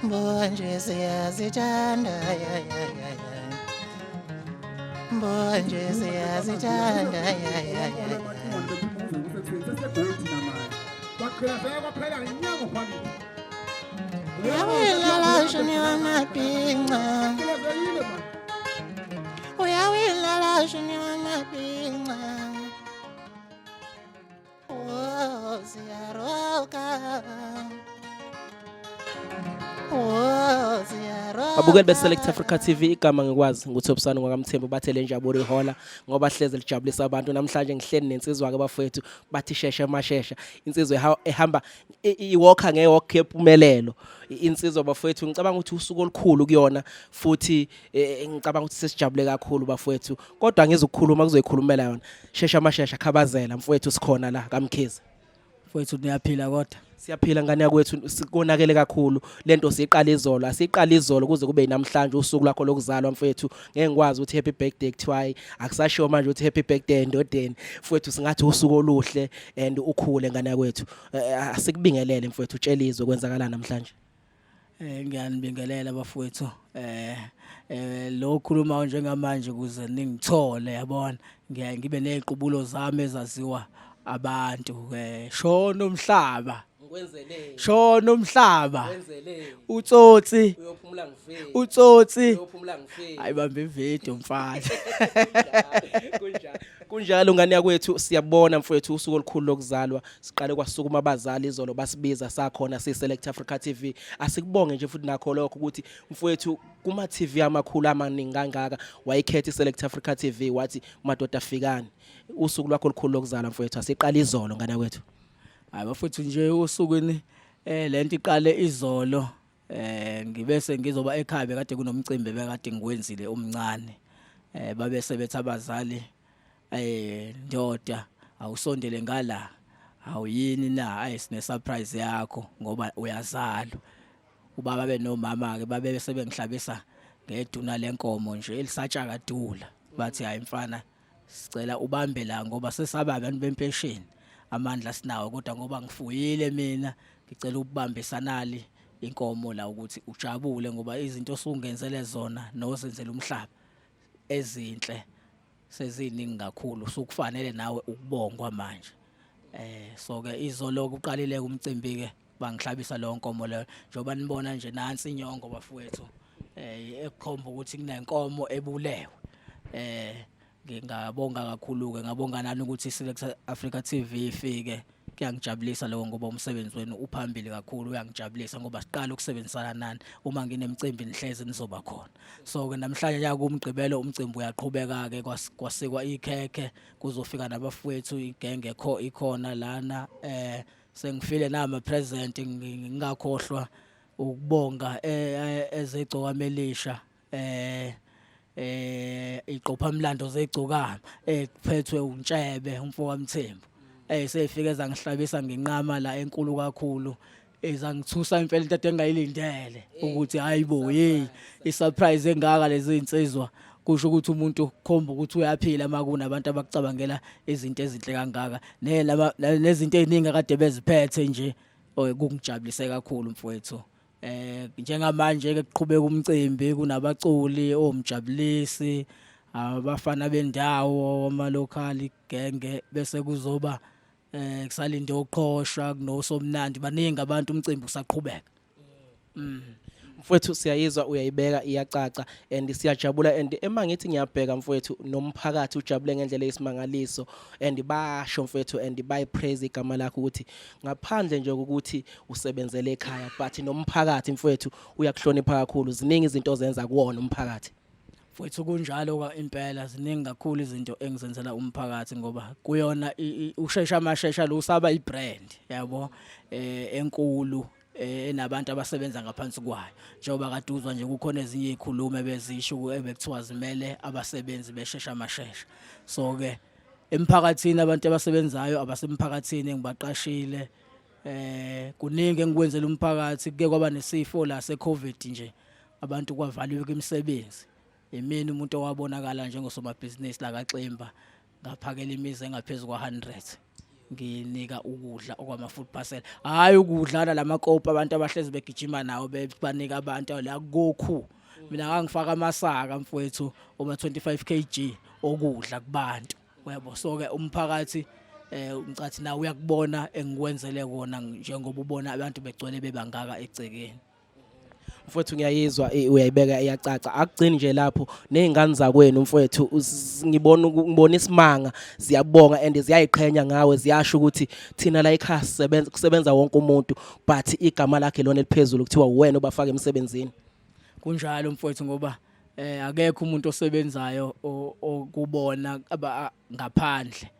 Bonje siyazithanda ya ya ya ya. Bonje siyazithanda ya ya ya. Uyawilala shuni wamabhinca. Uyawilala shuni wamabhinca. Oh, siyaroka. Oh, siyaroka. Babukeli be-Select Africa TV, igama ngikwazi nguThobisani ngwakamthembu, bathe le njabulo ihola ngoba hleze lijabulisa abantu. Namhlanje ngihleli nensizwa ke bafowethu, bathi sheshe mashesha, insizwa ehamba iwalker ngewalk yempumelelo. Insizwa bafowethu, ngicabanga ukuthi usuku olukhulu kuyona futhi ngicabanga ukuthi sesijabule kakhulu bafowethu, kodwa ngizokukhuluma kuzoyikhulumela yona. Shesha mashesha, khabazela mfowethu, sikhona la kaMkhize. Mfowethu, niyaphila kodwa? Siyaphila ngane yakwethu. Sikonakele kakhulu, lento siyiqala izolo, asiyiqala izolo kuze kube namhlanje, usuku lwakho lokuzalwa mfethu. Ngeke ngikwazi ukuthi happy birthday, kuthiwa hayi, akusashiwo manje ukuthi happy birthday endodeni mfethu. Singathi usuku oluhle and ukhule ngane yakwethu. Asikubingelele mfethu, utshele izwe kwenzakala namhlanje. Ngiyanibingelela bafowethu. Lo khuluma njengamanje ukuze ningithole, yabona. Ngiyaye ngibe neziqubulo zami ezaziwa abantu, shona umhlaba. Ngikwenzeleni? Shona umhlaba. Ngikwenzeleni? Utsotsi. Uyophumula ngifike. Utsotsi. Uyophumula ngifike. Ayibambe ivideo mfana. Kunjalo, kunjalo ngane yakwethu. Siyabona mfowethu, usuku olukhulu lokuzalwa. Siqale kwasukuma abazali izolo, basibiza sakhona si Select Africa TV. Asikubonge nje futhi nakho lokho ukuthi mfowethu kuma TV amakhulu amaningi kangaka wayikhetha iSelect Africa TV, wathi madoda fikani. Usuku lwakho olukhulu lokuzalwa mfowethu, asiqala izolo ngane yakwethu. Hayi bafethu, nje usukwini lento iqale izolo, ngibese ngizoba ekhaya, bekade kunomcimbi bekade ngiwenzile omncane. Babe sebethi abazali, "Ndoda, awusondele ngala." "Awuyini na?" "Ayi, sine surprise yakho ngoba uyazalwa." Ubaba benomama ke babe sebengihlabisa ngeduna lenkomo nje elisatshakadula, bathi, "Hayi mfana, sicela ubambe la ngoba sesaba abantu bempesheni, amandla sinawo, kodwa ngoba ngifuyile mina, ngicela ukubambisanali inkomo la ukuthi ujabule ngoba izinto osungenzele zona nozenzela umhlaba ezinhle seziningi kakhulu, sukufanele nawe ukubongwa manje." So ke izolo kuqalile umcimbi ke, bangihlabisa leyo nkomo leyo njengoba nibona nje. Nansi inyongo bafowethu, ekukhomba ukuthi kunenkomo ebulewe. Ngingabonga kakhulu ke, ngabonga nani ukuthi Select Africa TV ifike. Kuyangijabulisa lokho ngoba umsebenzi wenu uphambili kakhulu, uyangijabulisa ngoba siqala ukusebenzisana nani. Uma nginemicimbi nihlezi nizoba khona. So ke namhlanje ya kumgqibelo umcimbi uyaqhubeka ke, kwasikwa ikhekhe, kuzofika nabafowethu, igenge kho ikhona lana. Sengifile nama present, ngingakhohlwa ukubonga ezegcokama elisha, iqopha mlando zegcokama ephethwe uNtshebe umfo kaMthembu, sefike zangihlabisa ngenqama la enkulu kakhulu, ezangithusa impela, into engayilindele ukuthi hayibo, hey, isurprise engaka lezi insizwa. Kusho ukuthi umuntu kukhomba ukuthi uyaphila uma kunabantu abakucabangela izinto ezinhle kangaka nelaba nezinto eziningi akade beziphethe nje. Kungijabulise kakhulu mfowethu. Njengamanje ke kuqhubeka umcimbi, kunabaculi omjabulisi, abafana bendawo, ama local genge, bese kuzoba kusalinde uqhosha kunosomnandi, baningi abantu, umcimbi usaqhubeka. Mfowethu, siyayizwa, uyayibeka iyacaca and siyajabula. And ema ngithi ngiyabheka mfowethu, nomphakathi ujabule ngendlela eyisimangaliso and basho mfowethu and bayipraise igama lakho ukuthi ngaphandle nje kokuthi usebenzele ekhaya, but nomphakathi mfowethu uyakuhlonipha kakhulu, ziningi izinto ozenza kuwona umphakathi. Mfowethu, kunjalo ka impela, ziningi kakhulu izinto engizenzela umphakathi ngoba kuyona ushesha amashesha lo usaba ibrand yabo enkulu enabantu abasebenza ngaphansi kwayo, njengoba kade uzwa nje kukhona ezinye izikhulumo ebezisho ebekuthiwa zimele abasebenzi beshesha amashesha. So ke emphakathini, abantu abasebenzayo abasemphakathini engibaqashile, kuningi engikwenzela umphakathi. Kuke kwaba nesifo la se-COVID nje, abantu kwavaliwe kwimisebenzi, imini umuntu owabonakala njengosomabhizinisi la kaXimba ngaphakela imizi engaphezulu kwa-100. Nginika ukudla okwama food parcel, hayi ukudlala lamakopo abantu abahlezi begijima nawo bebanika abantu la kokhu. Mina ngangifaka amasaka mfowethu oma 25 kg okudla kubantu, uyabo. So ke umphakathi ngicathi na uyakubona engikwenzele kona, njengoba ubona abantu begcwele bebangaka egcekeni. Mfowethu, ngiyayizwa, uyayibeka iyacaca. Akugcini nje lapho, nezingane zakwenu mfowethu, ngibona isimanga, ziyabonga and ziyayiqhenya ngawe. Ziyasho ukuthi thina la ekhaya sisebenza, kusebenza wonke umuntu, but igama lakhe lona eliphezulu kuthiwa uwena obafaka emsebenzini. Kunjalo mfowethu, ngoba akekho umuntu osebenzayo okubona ngaphandle.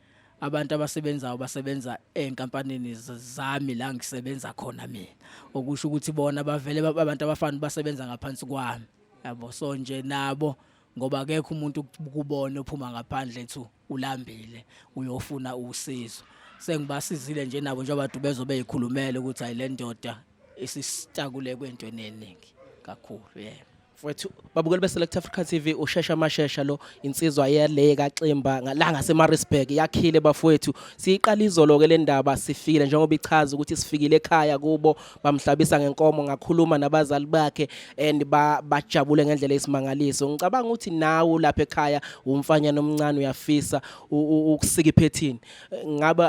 Abantu abasebenzayo basebenza enkampanini zami la ngisebenza khona mina, okusho ukuthi bona bavele abantu abafana basebenza ngaphansi kwami, yabo. So nje nabo, ngoba akekho umuntu kubona ophuma ngaphandle ethu ulambile uyofuna usizo. Sengibasizile nje nabo, njengoba bezobe beyikhulumela ukuthi hayi, le ndoda isisitakule kwentweni eningi kakhulu, yebo. Mfowethu, babukeli be-Select Africa TV, ushesha mashesha lo, insizwa yale kaXimba la ngaseMaritzburg, yakhile bafowethu. Siyiqala izolo ke le ndaba, sifikile njengoba ichaza ukuthi sifikile ekhaya kubo, bamhlabisa ngenkomo, ngakhuluma nabazali bakhe and bajabule ngendlela esimangaliso. Ngicabanga ukuthi nawe lapha ekhaya umfanyana omncane uyafisa ukusika iphethini, ngabe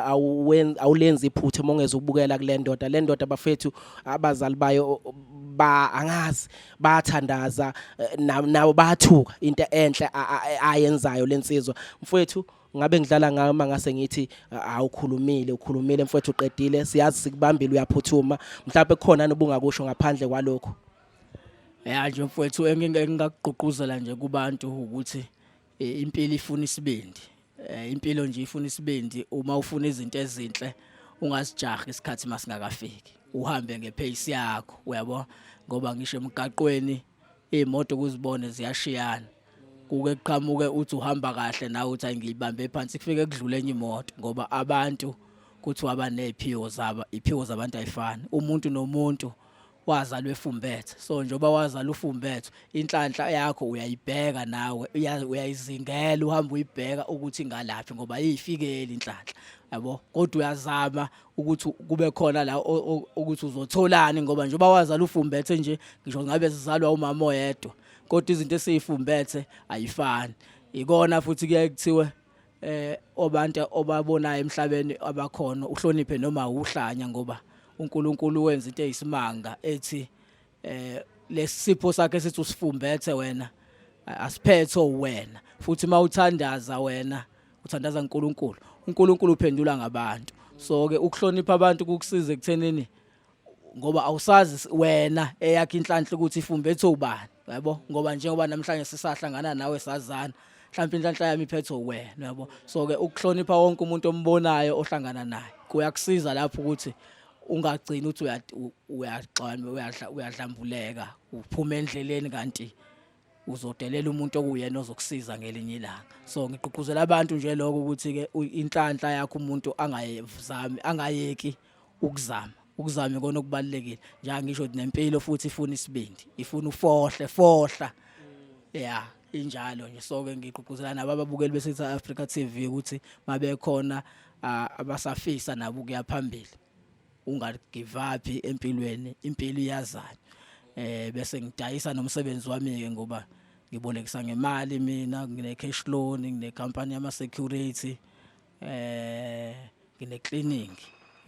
awulenzi iphutha uma ungeze ukubukela kule ndoda. Le ndoda bafethu, abazali bayo ba angazi bayathandaza, nabo bayathuka into enhle ayenzayo lensizwa. Mfowethu, ngabe ngidlala ngayo mangase ngithi awukhulumile? Ukhulumile mfowethu, uqedile, siyazi sikubambile, uyaphuthuma. Mhlawumbe kukhona nobungakusho ngaphandle kwalokho? Ya nje mfowethu, engingakugqugquzela nje kubantu ukuthi impilo ifuna isibindi. Impilo nje ifuna isibindi. Uma ufuna izinto ezinhle, ungazijahi isikhathi masingakafiki, uhambe ngepace yakho, uyabo, ngoba ngisho emgaqweni imoto kuzibone ziyashiyana. Kuke kuqhamuke uthi uhamba kahle nawe, uthi angiyibambe phansi, kufike kudlule enye imoto, ngoba abantu kuthiwa abaneziphiwo zabo, iphiwo zabantu ayifani. Umuntu nomuntu wazalwa efumbethe, so njengoba wazalwa ufumbethe, inhlanhla yakho uyayibheka nawe, uyayizingela, uhamba uyibheka ukuthi ingalaphi, ngoba ayifikeli inhlanhla, yabo, kodwa uyazama ukuthi kube khona la ukuthi uzotholani, ngoba njengoba wazalwa ufumbethe nje, ngisho ngabe sizalwa umama oyedwa, kodwa izinto esiyifumbethe ayifani. Ikona futhi kuyaye kuthiwe obantu obabonayo emhlabeni abakhona uhloniphe noma uhlanya, ngoba uNkulunkulu wenza into eyisimanga ethi lesipho sakhe sithi usifumbethe wena asiphethe wena. Futhi mawuthandaza wena uthandaza uNkulunkulu, uNkulunkulu uphendula ngabantu. So ke ukuhlonipha abantu kukusiza ekuthenini, ngoba awusazi wena eyakhe inhlanhla ukuthi ifumbethe ubani, yabo, ngoba njengoba namhlanje sisahlangana nawe sazana, mhlawumbe inhlanhla yami iphethwe wena, yabo. So ke ukuhlonipha wonke umuntu ombonayo ohlangana naye kuyakusiza lapho ukuthi ungagcini ukuthi uyaxana, uyadla, uyadlambuleka, uphuma endleleni, kanti uzodelela umuntu okuyena ozokusiza ngelinye ilanga. So ngigqugquzela abantu nje lokho ukuthi ke inhlanhla yakho umuntu angayizami, angayeki ukuzama. Ukuzama ikona okubalulekile. Njengoba ngisho ukuthi nempilo futhi ifuna isibindi, ifuna ufohle fohla, ya, injalo nje. So ke ngigqugquzela nabo ababukeli beSouth Africa TV ukuthi mabekhona abasafisa nabo ukuya phambili, unga give up empilweni, impilo iyazana. Bese ngidayisa nomsebenzi wami ke, ngoba ngibolekisa ngemali mina, ngine cash loan, ngine company yama security, ngine cleaning,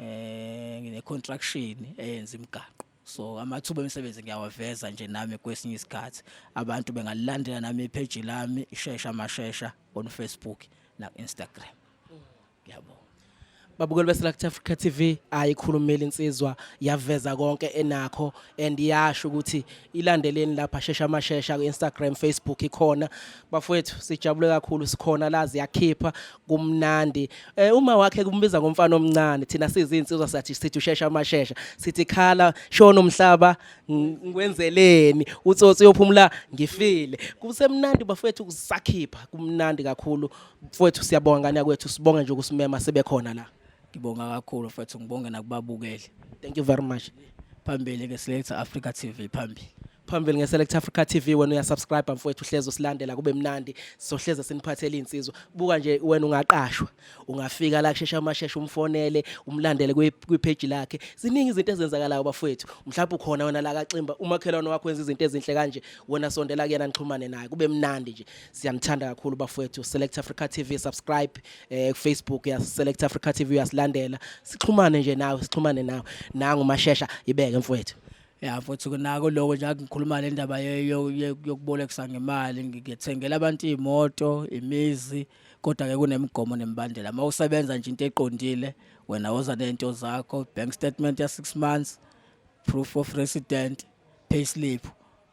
ngine construction eyenza imigaqo. So amathuba emisebenzi ngiyawaveza nje nami kwesinye isikhathi. Abantu bengalilandela nami ipage lami, Ishesha Mashesha, on Facebook na Instagram. Ngiyabonga. Babukeli beSelect Africa TV, ayikhulumile insizwa, yaveza konke enakho and iyasho ukuthi ilandeleni lapha Shesha Mashesha ku-Instagram, Facebook ikhona. Bafowethu, sijabule kakhulu, sikhona la, ziyakhipha, kumnandi. Uma wakhe kumbiza ngomfana omncane, thina sizinsizwa sathi sithi ushesha mashesha, sithi khala shona umhlaba ngikwenzeleni, utsotsi uyophumula ngifile. Kusemnandi bafowethu, kusakhipha, kumnandi kakhulu. Mfowethu, siyabonga ngane kwethu, sibonge nje ukusimema sibe khona la. Ngibonga kakhulu mfethu, ngibonge nakubabukeli. Thank you very much. Phambili ke Select Africa TV, phambili. Phambili ngeSelect Africa TV. Wena uyasubscribe mfowethu, uhlezi usilandela, kube mnandi. Sohleze siniphathele insizwa. Buka nje wena, ungaqashwa, ungafika la kushesha amashesha, umfonele, umlandele kwipage lakhe. Ziningi izinto ezenzakalayo bafowethu. Mhlawumbe ukhona wena la kaXimba, umakhelwane wakho wenza izinto ezinhle kanje, wena sondela kuyena, nixhumane naye, kube mnandi nje. Siyanithanda kakhulu bafowethu. Select Africa TV, subscribe ku Facebook ya Select Africa TV, uyasilandela, sixhumane nje nawe, sixhumane nawe. Nangu Mashesha, ibeke mfowethu. Ya futhi kunako lokho nje, ngikhuluma le ndaba yokubolekisa ngemali, ngithengela abantu imoto, imizi, kodwa ke kunemigomo nemibandela. Uma usebenza nje into eqondile, wena woza nento zakho, bank statement ya 6 months, proof of resident, payslip,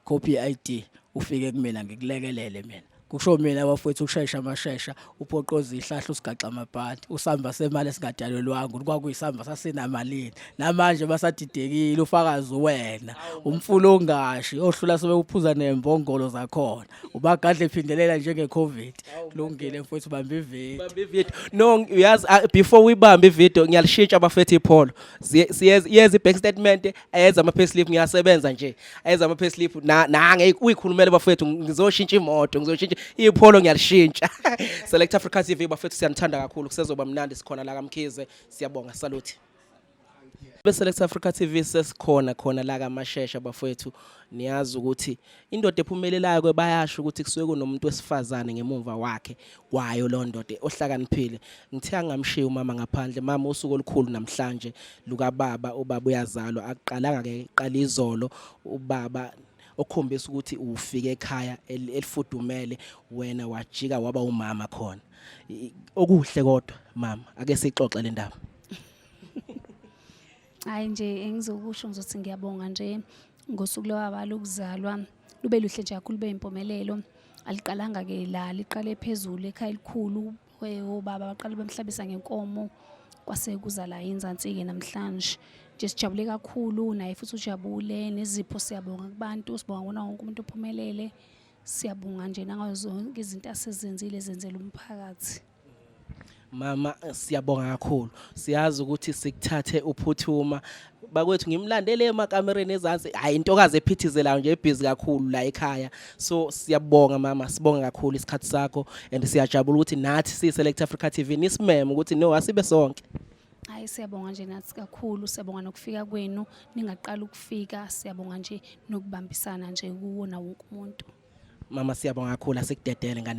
copy ID, ufike kumina ngikulekelele mina. Kusho mina bafowethu, ukushesha amashesha, uphoqoza ihlahla, usigaxa amabhadi, usamba semali esingadalelwanga ukuthi kwakuyisamba sasinamalini. Namanje basadidekile, ufakazi wena, umfulo ongashi ohlula sebewuphuza nembongolo zakhona, ubagadle phindelela njenge-COVID. Kulungile mfowethu, bamba ividiyo. Bamba ividiyo. No, uyazi, before uyibambe ividiyo, ngiyalishintsha bafethu ipholo. Siyeza i-bank statement, ayeza ama-payslip, ngiyasebenza nje. Ayeza ama-payslip na nange uyikhulumele bafethu, ngizoshintsha imoto, ngizoshintsha ipholo, ngiyalishintsha. Select Africa TV bafethu, siyanithanda kakhulu, kusezoba mnandi, sikhona la kaMkhize. Siyabonga, salute. Be-Select Africa TV, sesikhona khona la kaMashesha bafowethu. Niyazi ukuthi indoda ephumelelayo ke bayasho ukuthi kusuke kunomuntu wesifazane ngemumva wakhe kwayo lo ndoda ohlakaniphile. Ngithe angamshiya umama ngaphandle. Mama, usuku olukhulu namhlanje lukababa, ubaba uyazalwa. Akuqalanga ke qala izolo, ubaba okhombisa ukuthi ufike ekhaya elifudumele, wena wajika waba umama khona. Okuhle kodwa mama, ake sixoxe le ndaba. Hayi nje, engizokusho ngizothi ngiyabonga nje ngosuku lwababa lokuzalwa, lube luhle nje kakhulu, beyimpumelelo. Aliqalanga ke la, liqale phezulu ekhaya elikhulu, obaba baqale bemhlabisa ngenkomo, kwase kuza la enzansi-ke namhlanje. Nje sijabule kakhulu, naye futhi ujabule nezipho. Siyabonga kubantu, sibonga kona wonke umuntu ophumelele. Siyabonga nje nangazo zonke izinto asezenzile, ezenzela umphakathi. Mama, siyabonga kakhulu. Siyazi ukuthi sikuthathe uphuthuma. Bakwethu, ngimlandele emakamereni ezansi. Hayi, intokazi ephithizelayo nje, ebhizi kakhulu la ekhaya. So siyabonga mama, sibonga kakhulu isikhathi sakho and siyajabula ukuthi nathi si Select Africa TV nisimeme ukuthi no, asibe sonke. Hayi, siyabonga nje nathi kakhulu, siyabonga nokufika kwenu, ningaqala ukufika, siyabonga nje nokubambisana nje kuwona wonke umuntu. Mama, siyabonga kakhulu, asikudedele ngane.